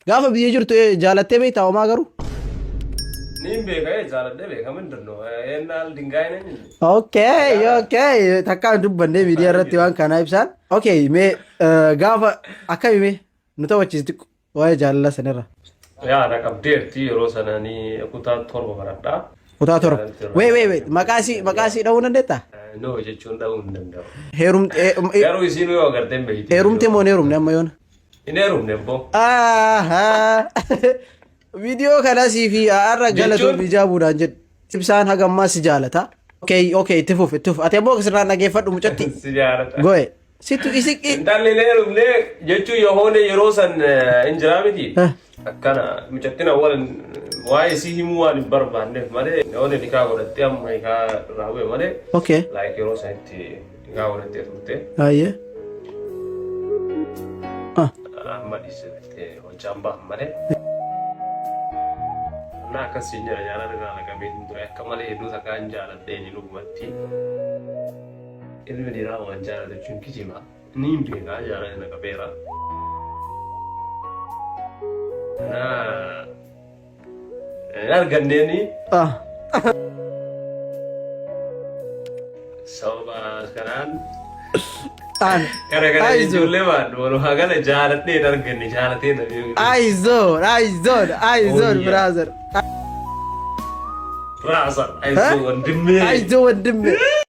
Gaafa biyya jirtu jaalattee beektaa homaa garuu? Niin beeka jaaladhee beeka mindinno eennaal dingaay nan Okay, okay. Takkaa hin dubbannee miidiyaa irratti waan kanaa ibsaan. Okay, mee gaafa akkami mee nu taphachiisi xiqqo waa'ee jaalala sanirra. Yaa na qabdeerti yeroo sana ni kutaa 7 baradhaa. Kutaa 7. Wait, wait, wait. Maqaa isii dha'uu dandeettaa? No jechuun dha'uu hin danda'u. Heerumte Garuu isiin yoo agartee hin beekti. heerumte moo hin heerumne amma yoona? Hin heerumne abboo. Ahaa. Viidiyoo kana sii fi har'a galatoomi ijaabuudhaan jedhu. Ibsaan haga ammaa si jaalata. Okay, itti fufi, itti fufi. Ati ammoo sirraan dhageeffadhu mucatti. Si jaalata. Goe. Situ isi. Intalli hin heerumne jechuun yohoone yeroo san hin jiraa miti. Eh. Akkana mucattiin awwal waa'ee isii himuu waan hin barbaanneef malee yohoone nikaa godhattee amma nikaa irraa bu'e malee. Like yeroo sanitti nikaa godhattee turte. Baay'ee. Ah. Amma dhiisee hojjaan ba'an malee. Na akkasiin jira jaalala irraa naqamee ture akka malee hedduu takkaan jaaladheen dhugumatti. Ilmi dhiiraa waan jaalatu jechuun kijiba. Niin beekaa jaalala na qabeera. Na hin arganneeni sababa kanaan Aan. kana kana Aizo. ijoollee waan walumaa gala jaaladhee hin arganne jaalatee na beeku. Aizoon, aizoon, aizoon, Oh, yeah. brother. Brother, aizo wandimmee. Aizo wandimmee.